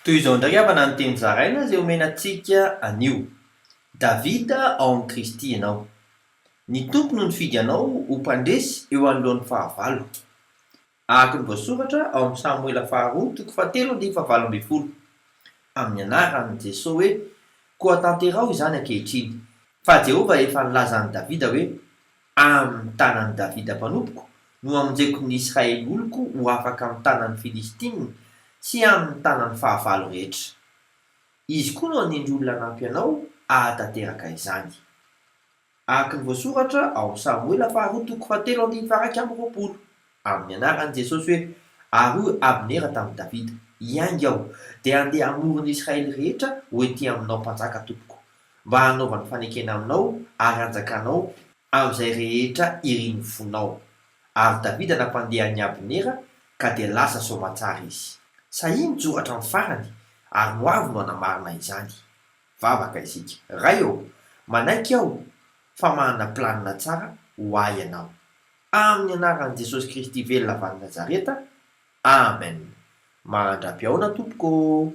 Toy izao indray havana ny teny zaraina izay omena antsika anio. Davida ao amin'i Kristy ianao. Ny Tompo no nifidy anao ho mpandresy eo anoloan'ny fahavalo. Araka ny voasoratra ao amin'ny Samoela faharoa toko fahatelo andininy fahavalo ambinifolo. Amin'ny anaran'i Jesoa hoe, Koa tanteraho izany ankehitriny. Fa Jehovah efa nilaza an'i Davida hoe, Amin'ny tanan'i Davida mpanompoko no hamonjeko ny Israely oloko ho afaka amin'ny tanan'ny Filistina sy amin'ny tanan'ny fahavalo rehetra. Izy koa no hanendry olona hanampy anao hahatanteraka izany. Araka ny voasoratra ao amin'ny Samoela faharoa toko fahatelo andininy faha-21, amin'ny anaran'i Jesosy hoe, Ary hoy Abnera tamin'i Davida, Hiainga aho, dia handeha hamory ny Israely rehetra ho ety aminao mpanjaka tompoko, mba hanaovany fanekena aminao ary hanjakanao amin'izay rehetra irin'ny fonao. Ary Davida nampandeha an'i Abnera, ka dia lasa soamatsara izy. Sahia mijoro hatramin'ny farany, ary ny hoavy no hanamarina izany. Vavaka isika. Ray ô, manaiky aho fa manana planina tsara ho ahy Ianao. Amin'ny anaran'i Jesosy Kristy velona avy any Nazareta, Amen. Mandra-pihaona tompoko ô!